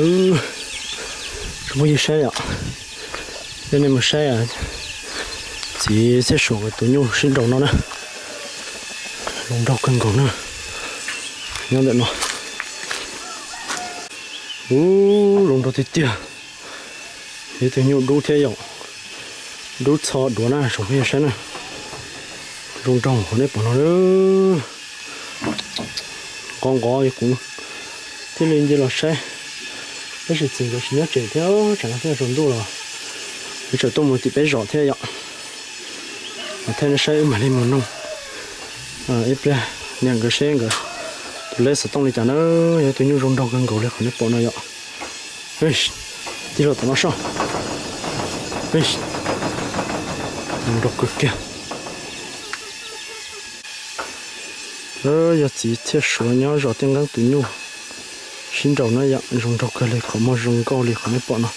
Tsoom phooj ywg saib yom, yog nej mus saib txiv Txhiaj Suav nkawd tus nyuj sib nraus no na, zoo nraug kawg nkaus na. Nyob ntawm no, ub, zoo nraug tiag tiag. Yog ib tug nyuj dub thiab yom, dub txho duav na tsoom phooj ywg saib na. Zoo nraug qhov nej pom no. Nqov nqov kuv thiaj li nce los saib, tab sis txiv nkawd tsis nyob tsev thiab, tsam no thiaj tsaus ntuj los yuav tsum tuaj mus tim peb zos thiab yom. Thaij nej saib wb mam li mus noog ib pliag niam nkawd seb nkawd tus leb xov tooj li cas na. Yog tus nyuj zoo nraug kawg nkaus li qhov nej pom no yom. Tig los tom no soj. Zoo nraug kawg kiag. Yog txiv Txhiaj Suav nyob zos Tiaj Nqeeb tus nyuj sib nraus na yom, zoo nraug kawg li qhov muag zoo nkauj li qhov nej pom no,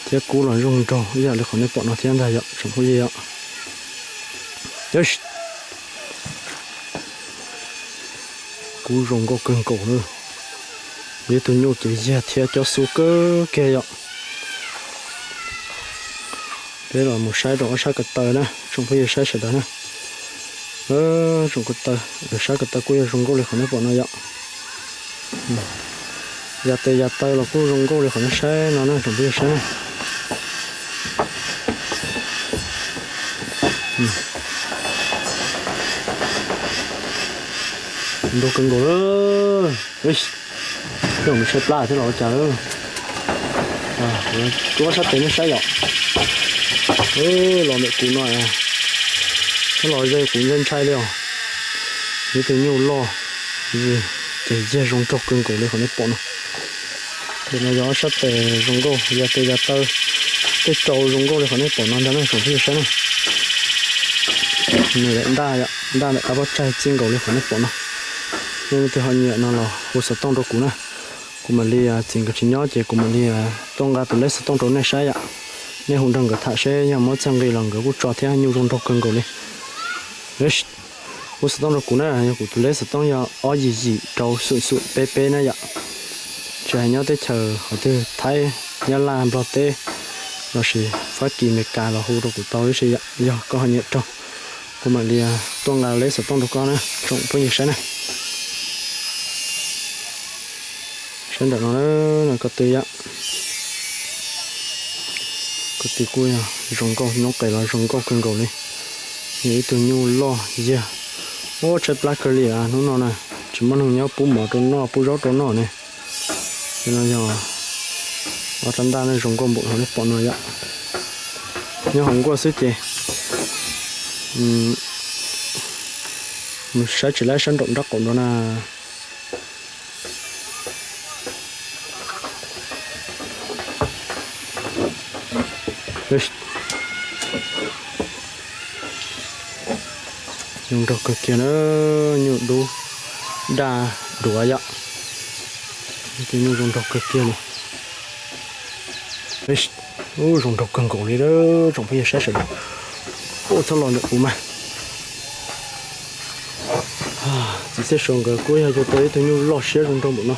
thiab kub los zoo nraug ib yam li qhov nej pom no thiab ntag yom tsoom phooj ywg yom. Kub zoo nkauj kawg nkaus na. Yog ib tug nyuj cev yag thiab cob xub kawg kiag yom. Peb los mus saib rau ob sab ko taw na tsoom phooj ywg saib sawv daws na. Tsoom ko taw, sab ko taw kuj yog zoo nkauj li qhov nej pom no yom. Yas tes yas taw los kuj zoo nkauj li qhov nej saib no na tsoom phooj ywg saib na. Nrug kawg nkaus lawm. Coj mus tshaib plab thiab los ua cas lawm. Rub ob sab tes nej saib yom. Los ntawm kuv no, los ze kuv ntshai ntshai li os. Ib tug nyuj loj, ces yag zoo nraug kawg nkaus li qhov nej pom no. Ntawm no yog ob sab tes zoo nkauj, yog tes yog taw, tej rau zoo nkauj li qhov nej pom no ntag na tsoom phooj ywg saib na. Nws lam ntaj, ntaj ntawm qab pob tsaig txij nkaus li qhov nej pom no. Yog leej twg ho nyiam no los hu xov tooj rau kuv na. Kuv mam li, txiv nkawd tsis nyob ces kuv mam li tuaj nqa tus leb xov tooj rau nej saib yom. Nej hu nrog nkawd tham seb yog muab txhiaj nqi los nkawd kuj tso thiab, nyuj zoo nraug kawg nkaus li. Hu xov tooj rau kuv na, yog kuv tus leb xov tooj yog ob yim yim rau xum xum peb peb na yom. Tsis hais nyob teb chaws qhov twg Thaib, Nyab Laj, Nplog teb lossis Fab Kis, Mes Kas los hu rau kuv tau ib si yom. Yog koj ho nyiam raug, kuv mam li tuaj nqa leb xov tooj rau koj na tsoom phooj ywg saib na. Saib ntawm no, ko tw yom. Ko tw kuj yog zoo nkauj, noob qes los zoo nkauj kawg nkaus li. Yog ib tug nyuj loj yag. Ua tshaib plab kawg li hnub no na, tsis muaj neeg nyob pub mov rau noj pub zaub rau noj ne. Ces no yog ob rab ntaj no zoo nkauj npaum no nej pom no yom. Nyob hauv nkuaj xwb ces mus saib tsis laib sab nraum nraub qaum no na. Zoo nraug kawg kiag na, nyuj dub daj duav yom. Tus nyuj zoo nraug kawg kiag li. Zoo nraug kawg nkaus li tsoom phooj ywg saib sawv daws. Ua txhob los ntawm kuv mas. Txiv Txhiaj Suav nkawd kuj yog yug tau ib tug nyuj loj siab zoo nraug npaum no.